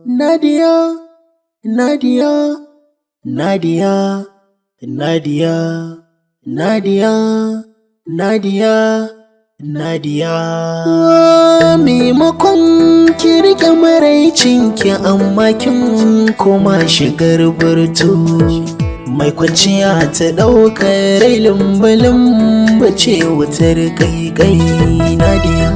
Nadia, Nadia, Nadia, Nadia, Nadia, Nadia, Nadia. Maimakon ki rike maraicinki, amma kin koma shigar burtu. Mai kwanciya ta ɗaukar rai lumbalin bace wutar kai Nadia.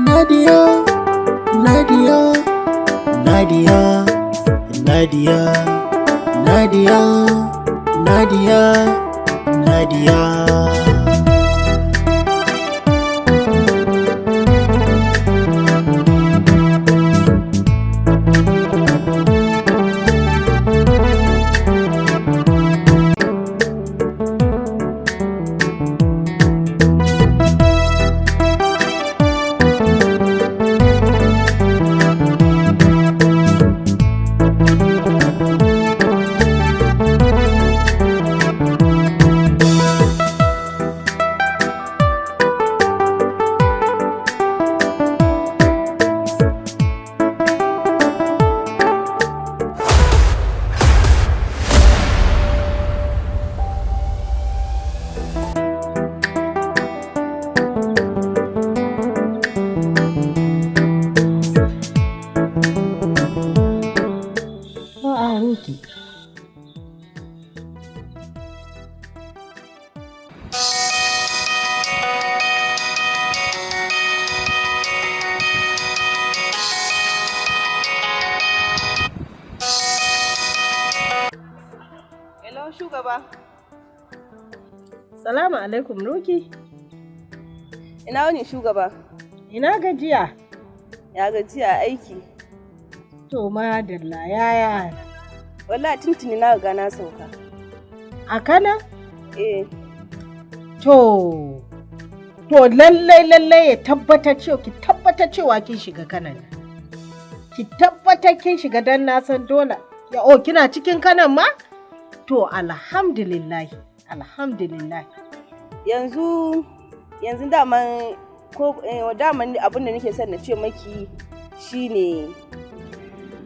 Nadia, Nadia, Nadia, Nadia, Nadia, Nadia, Nadia. A'a, Ruki. Hello, shugaba. Salamu alaikum Ruki. Ina wani shugaba? Ina gajiya? Ya gajiya aiki. To madalla yaya. Wallahi tuntuni na riga na sauka. A kana? Eh. To lallai lallai ya tabbatar cewa ki tabbatar cewa kin shiga kanan. Ki tabbatar kin shiga dan na san dole. Ya oh kina cikin kanan ma? To alhamdulillah. Alhamdulillah. Yanzu daman ko daman abin da nake son na ce maki shine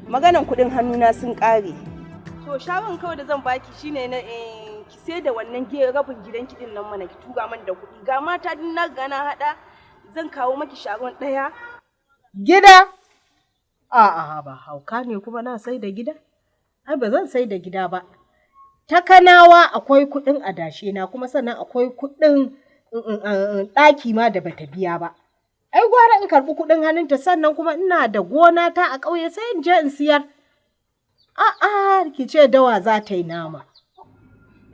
maganan kudin hannuna sun kare. To shawaran kawai da zan baki shine na ki sai da wannan rabin gidan ki din nan mana ki tura man da kuɗi. Ga mata din na ga na hada zan kawo maki shagon ɗaya. Gida? A'a ba hauka ne kuma na sai da gida? Ai ba zan sai da gida ba. Ta Kanawa akwai kuɗin adashe na kuma sannan akwai kuɗin ɗaki ma da bata biya ba. Ai gwara in karɓi kuɗin hannunta sannan kuma ina da gona ta a ƙauye sai in je in siyar. A'a ki ce dawa za ta yi nama.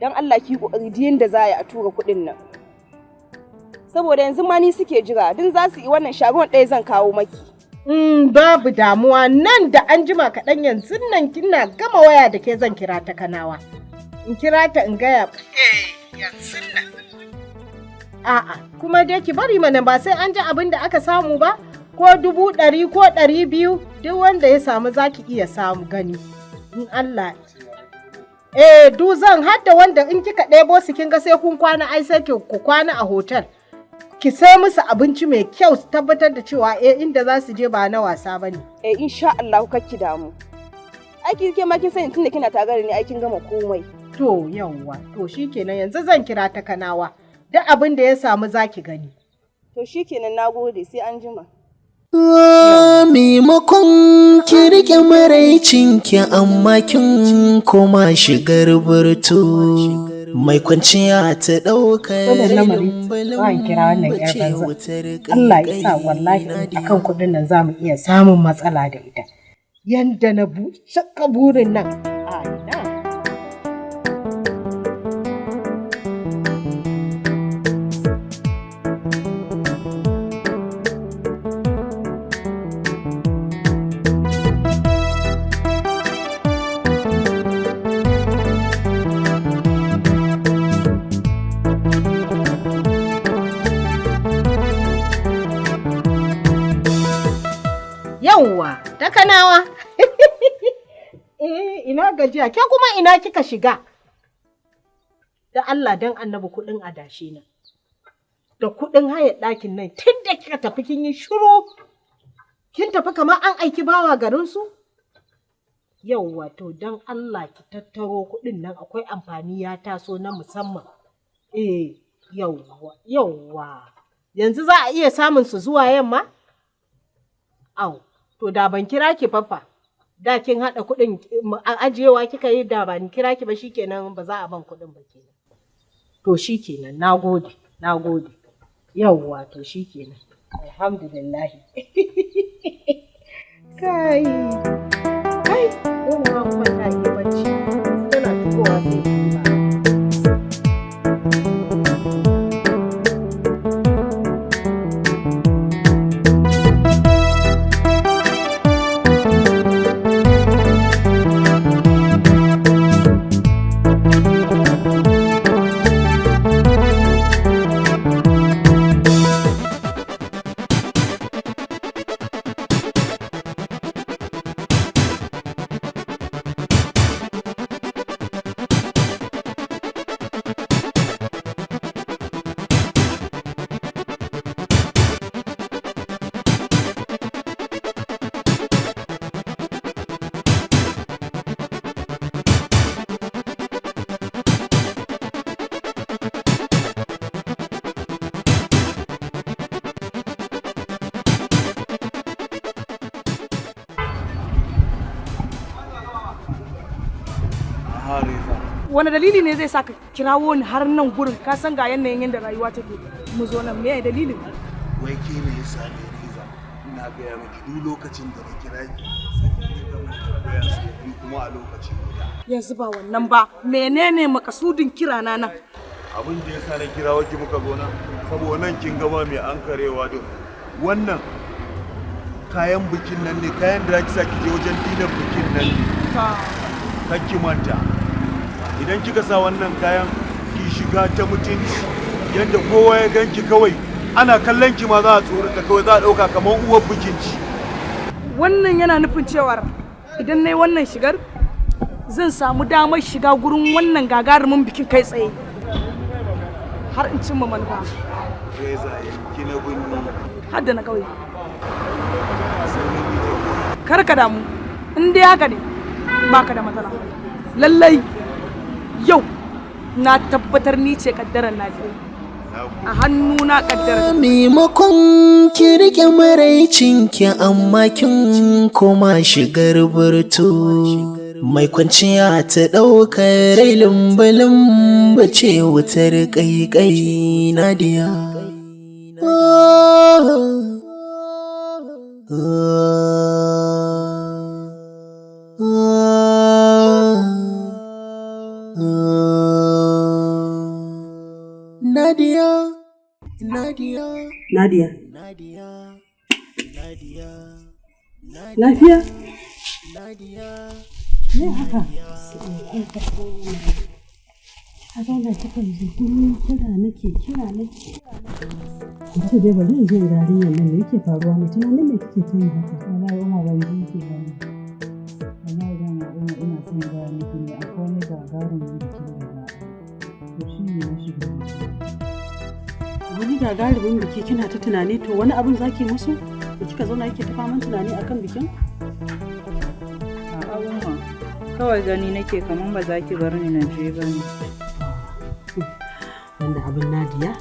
Don Allah ki kokari duk yanda za a yi a tura kuɗin nan. Saboda yanzu ma ni suke jira din za su yi wannan shagon ɗaya zan kawo maki. Babu damuwa nan da an jima kaɗan yanzu nan kina gama waya da ke zan kira ta Kanawa. In kira ta in gaya. Yanzu nan. A'a, kuma dai ki bari mana ba sai an ji abin da aka samu ba, ko 100,000 ko 200 duk wanda ya samu za ki iya samu gani. In Allah. Du zan hadda wanda in kika ɗebo su kin ga sai kun kwana ai sai ku kwana a hotel. Ki sai musu abinci mai kyau su tabbatar da cewa inda za su je ba na wasa ba ne. Insha Allah kar ki damu. Ai ke ma kin sani tunda kina tare da ni ai kin gama komai. To yawwa, to shikenan yanzu zan kira ta Kanawa. Duk abin da ya samu za ki gani. To shikenan nagode sai an jima. Maimakon ki riƙe maraicinki amma kin koma shigar burtu. Mai kwanciya ta ɗaukar Wannan lamari ba in kira wannan ƴar banza. Allah ya sa wallahi akan kuɗin nan za mu iya samun matsala da ita. Yanda na saka burin nan. A ina. Yawwa, ta Kanawa. Ina gajiya, ke kuma ina kika shiga? Da Allah dan Annabi kuɗin adashe na. Da kuɗin hayar ɗakin nan, tun da kika tafi kin yi shiru. Kin tafi kamar an aiki bawa garin su? Yawwa, to dan Allah ki tattaro kuɗin nan akwai amfani ya taso na musamman. Yawwa, yawwa. Yanzu za a iya samun su zuwa yamma? Au, to da ban kira ki fafa, da kin haɗa kuɗin ajiyewa kika yi da ban kira ki ba shikenan ba za a ban kuɗin ba kenan. To shikenan, nagode, nagode. Yawwa, to shikenan. Alhamdulillah. Kai, kai, dole ma kwanta in yi bacci. Tana shigowa sai ki ba. Wani dalili ne zai sa ka kirawo ni har nan gurin? Ka san ga yanayin yadda rayuwa take, mu zo nan, me dalilin? Wai ke me yasa ne Reza? Ina gaya miki duk lokacin da na kira ki sai ki dinga mun tambaya sau biyu kuma a lokaci guda. Yanzu ba wannan ba, menene makasudin kirana nan? Abin da yasa na kira ki muka zo nan, saboda nan kin gama mai ankarewa da wannan kayan bikin nan ne, kayan da zaki sa ki je wajen dinar bikin nan ne. Kar ki manta, idan kika sa wannan kayan, ki shiga ta mutunci yadda kowa ya ganki, kawai ana kallon ki ma za a tsorata, kawai za a ɗauka kamar uwar bikin ci. Wannan yana nufin cewar idan na yi wannan shigar, zan samu damar shiga gurin wannan gagarumin bikin kai tsaye har in cimma manufa. Reza yanki na binni. Har da na ƙauye. Kar ka damu, in dai haka ne baka da matsala. Lallai yau na tabbatar ni ce kaddarar Najeriya a hannuna kaddarar. Maimakon ki rike maraicinki, amma kin koma shigar burtu. Mai kwanciya ta ɗaukar rai lumba ce wutar ƙaiƙai, Nadiya. Ah, ah, ah, ah. Nadia, Nadia. Nadia. Nadia, Nadia. Lafiya? Nadia. Me haka? A zauna kika yi zugumi, kira nake, kira nake. In ce dai bari in je in ga yarinyar nan, me yake faruwa ne, tunanin me kike ta yi haka? Wallahi Umma, ban ji ki ba ne. Wallahi dama Umma, ina son gaya miki ne, akwai wani gagarumin biki da za a yi. To shi ne na shiga biki. Wani gagarumin biki kina ta tunani, to wani abin zaki musu? Da kika zauna kike ta faman tunani akan bikin? A'a Umma, kawai gani nake kaman ba za ki bar ni na je ba ne. Wanda abin Nadiya,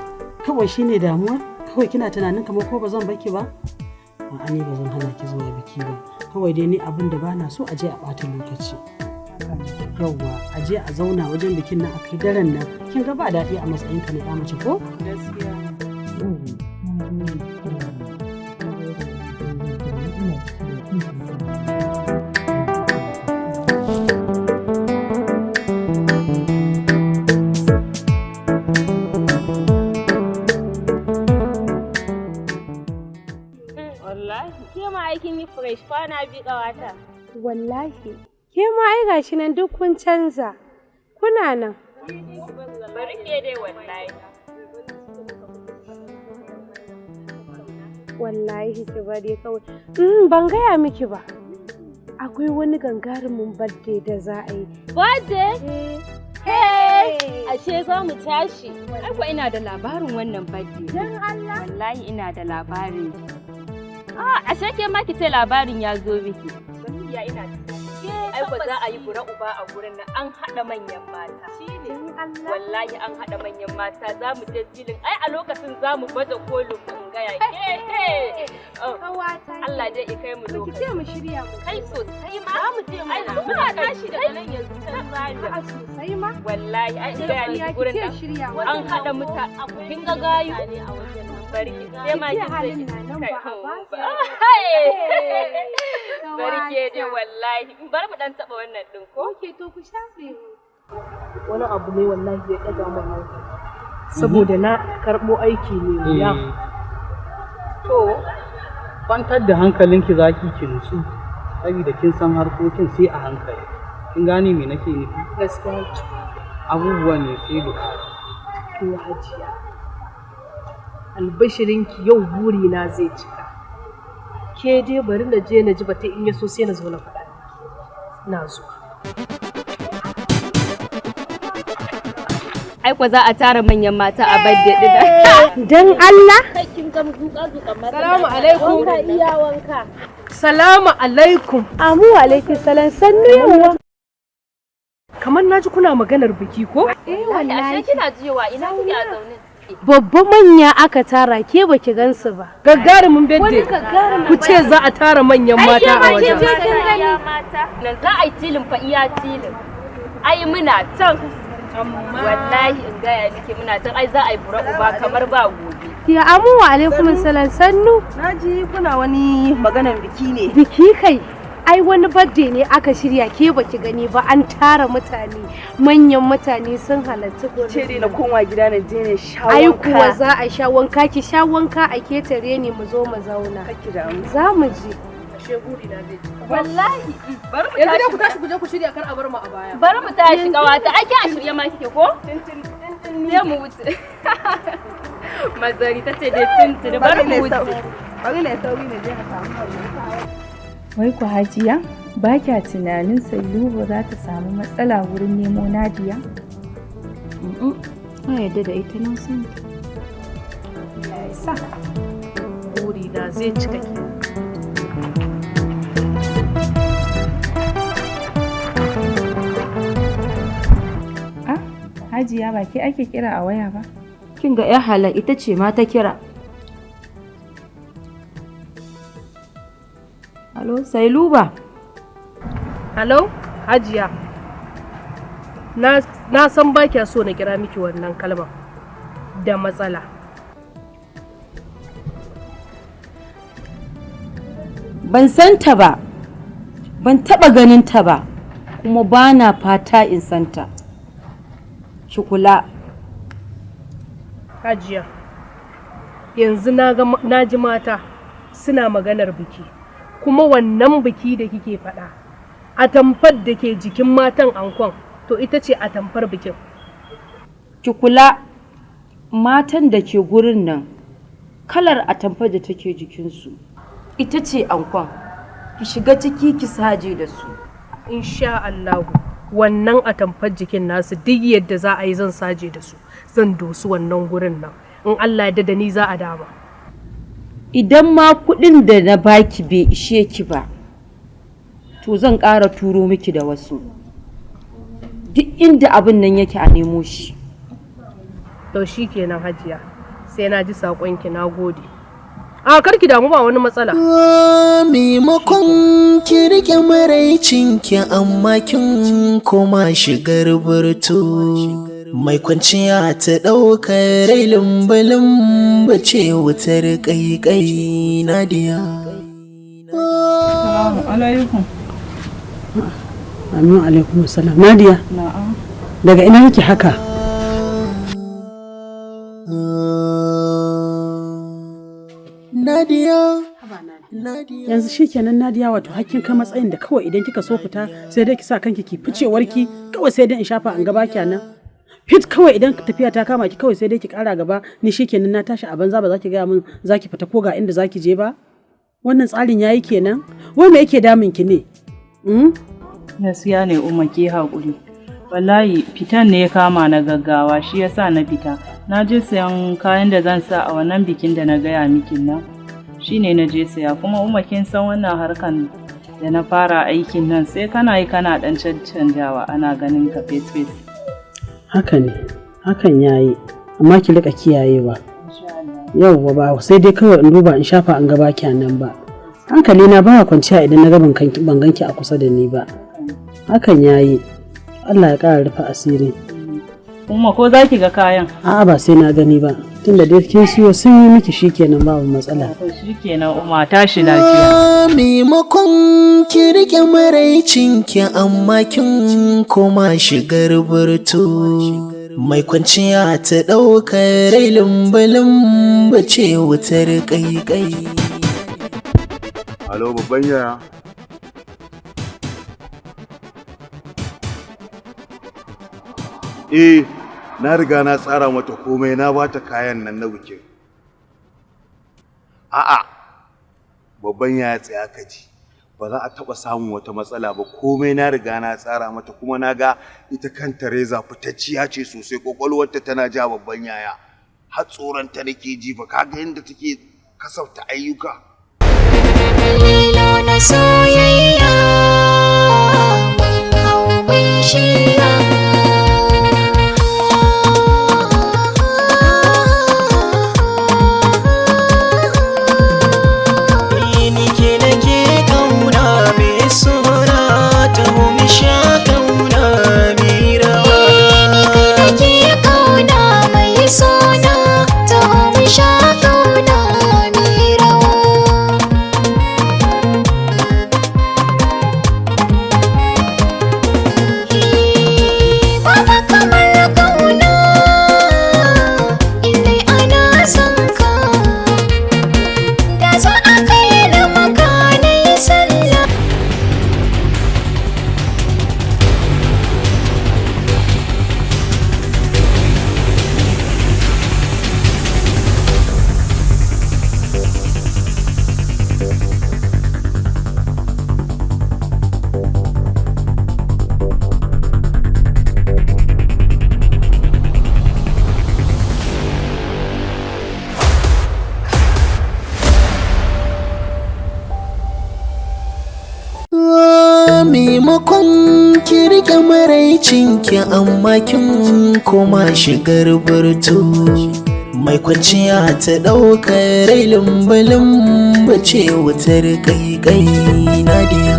kawai shine damuwa? Kawai kina tunanin kamar ko ba zan baki ba? A'a, ni ba zan hana ki zuwa biki ba. Kawai dai ni abin da bana so, a je a ɓata lokaci. Yauwa, a je a zauna wajen bikin nan a kai daren nan. Kin ga ba daɗi a matsayin ka na 'ya mace ko? Gaskiya. Na gode. Na gode. Ina cikin. Wallahi. Ke ma aikin yi fresh kwana biyu, ƙawata. Wallahi, ke ma ai gashi nan duk kun canza. Kuna nan. Bari ke dai wallahi. Wallahi ki bari kawai. Ban gaya miki ba. Akwai wani gagarumin birthday da za a yi. Birthday? Hey! Ashe za mu tashi. Ai kuwa ina da labarin wannan birthday. Dan Allah. Wallahi ina da labarin. Ah, ashe ke ma ki ce labarin ya zo miki. Gaskiya ina. Ai ko za a yi bura uba a gurin nan, an haɗa manyan mata. Wallahi an haɗa manyan mata, za mu je filin. Ai a lokacin za mu baje kolin mu, in gaya ke. Kawata. Allah dai ya kai mu Ki lokacin. ce mu shirya mu. Kai sosai ma. Za mu je mana. Muna tashi daga nan yanzu can Zaria. A sosai ma. Wallahi ai in gaya Gaskiya miki ki gurin ce nan. shirya mu. An haɗa muta kin ga gayu. Bari ki sai ma Ki ki ce halin na nan ba a ba su. Bari ke dai wallahi. Bari mu dan taɓa wannan ɗin ko? Okay, to ku shafe mu. Wani abu ne wallahi ya ɗaga min hankali, saboda na karɓo aiki mai wuya. To, kwantar da hankalinki zaki, ki nutsu, saboda kin san harkokin sai a hankali. Kin gane me nake nufi? Gaskiya. Abubuwan ne sai da To hajiya, albashirinki, yau burina zai cika. Ke dai bari na je na ji bata, in ya so sai na zo na faɗa miki. Na zo. Ai ko za a tara manyan mata a birthday ɗin. Dan Allah. Kai, kin ga zuƙa zuƙa mata. Salamu alaikum. Wanka iya wanka. Salamu alaikum. Amu alaikum salam, sannu yawa. Kamar na ji kuna maganar biki ko? Eh. Ashe kina jiyowa, ina kike a zaune? Babban manya aka tara, ke baki gansu ba. Gagarumin birthday. Wani gagarumin Ku ce za a tara manyan mata a wajen. je kin gani. Iya mata. Nan za a yi tilin fa, iya tilin. Ai muna can. Wallahi in gaya miki, muna can, ai za a yi bura uba kamar ba gobe. Ya amu wa alaikum salam, sannu. Na ji kuna wani maganar biki ne. Biki kai. Ai wani birthday ne aka shirya, ke baki gani ba, an tara mutane, manyan mutane sun halarci gurin. Ce dai na koma gida na je na sha Ai wanka. kuwa za a sha wanka, ki sha wanka a ketare ne mu zo mu zauna. Kake da mu. Za mu je. Ashe buri na zai cika. Wallahi, bari mu Yanzu dai tashi. ku tashi ku je ku shirya, kar a bar mu a baya. Bari mu tashi, kawata. Ake a shirye ma kike ko? Sai mu wuce. Mazari ta ce dai tuntuni, bari mu wuce. Bari na sauri na je na samu wannan kayan. Wai ku Hajiya, ba kya tunanin Sayuba za ta samu matsala wurin nemo Nadiya? Na yarda da ita, na san ta. Allah ya sa. Buri na zai cika ke. Ah, Hajiya, ba ke ake kira a waya ba? Kin ga 'yar halal ita ce ma ta kira. Alo, Sailuba. Hello, Hajiya. Na san ba kya so na kira miki wannan kalma da matsala. Ban san ta ba, ban taɓa ganin ta ba, kuma ba na fata in san ta. Ki kula. Hajiya, yanzu na ji mata suna maganar biki, kuma wannan biki da kike faɗa, atamfar da ke jikin matan ankon, to ita ce atamfar bikin. Ki kula, matan da ke gurin nan, kalar atamfar da take jikinsu, ita ce ankon. Ki shiga ciki ki saje da su. Insha Allahu, wannan atamfar jikin nasu, duk yadda za a yi zan saje da su, zan dosu wannan gurin nan. In Allah ya da ni za a dama. Idan ma kuɗin da na baki bai ishe ki ba, to zan ƙara turo miki da wasu. Duk inda abin nan yake a nemo shi. To shi kenan Hajiya, sai na ji saƙonki, na gode. A karki damu, ba wani matsala. Maimakon ki rike maraicinki, amma kin koma shigar burtu. Mai kwanciya ta ɗaukar rai lumba ce wutar ƙaiƙai, Nadiya. Salamu alaikum. Amin, alaikum salam. Nadiya. Na'am. Daga ina kike haka? Nadiya. Yanzu shikenan Nadiya, wato hakkin kai matsayin da kawai idan kika so fita sai dai ki sa kanki ki ficewarki kawai, sai dai in shafa an gaba kenan. Fit kawai, idan tafiya ta kama ki kawai sai dai ki kara gaba, ni shikenan na tashi a banza, ba za ki gaya min za ki fita ko ga inda za ki je ba. Wannan tsarin yayi kenan. Wai me yake damun ki ne? Gaskiya ne Umma, ke haƙuri. Wallahi fitan ne ya kama na gaggawa, shi yasa na fita. Na je sayan kayan da zan sa a wannan bikin da na gaya miki nan. Shi ne na je saya, kuma Umma kin san wannan harkan da na fara aikin nan, sai kana yi kana ɗan cancanjawa ana ganin ka face face. Haka ne, hakan yayi, amma ki rika kiyayewa. Yauwa, ba sai dai kawai in duba in shafa an gaba nan ba. Hankali na baya kwanciya idan na ga ban ganki a kusa da ni ba. Hakan yayi. Allah ya ƙara rufe asiri. Umma, ko za ki ga kayan? A'a, ba sai na gani ba. Tunda dai kin siyo sun yi miki, shikenan, babu matsala. To shikenan Umma, tashi lafiya. Maimakon ki rike maraicinki, amma kin koma shigar burtu. Mai kwanciya ta ɗaukar rai lumba ce wutar ƙaiƙai. Alo, babban yaya. Eh, na riga na tsara mata komai, na bata kayan nan na bikin. A'a, babban yaya, tsaya ka ji. Ba za a taɓa samun wata matsala ba, komai na riga na tsara mata, kuma na ga ita kanta Reza fitacciya ce sosai, kwakwalwarta tana ja, babban yaya. Har tsoronta nake ji ba, kaga yadda take kasafta ayyuka. Lilo na soyayya, mun hau mun shirya. Ni ke nake kauna, mai suna, taho mu sha kauna mi rawa. Ni kai nake kauna, mai suna, taho mu sha kauna mi rawa. Maimakon ki rike maraicinki, amma kin koma shigar burtu. Mai kwanciya ta ɗaukar rai lumbalin bace wutar kaikai, Nadiya.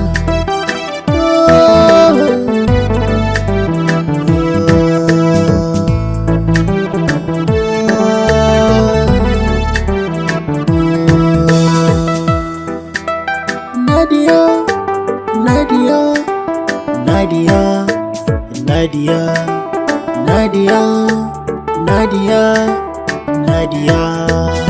Nadia, Nadia, Nadia, Nadia, Nadia, Nadia, Nadia.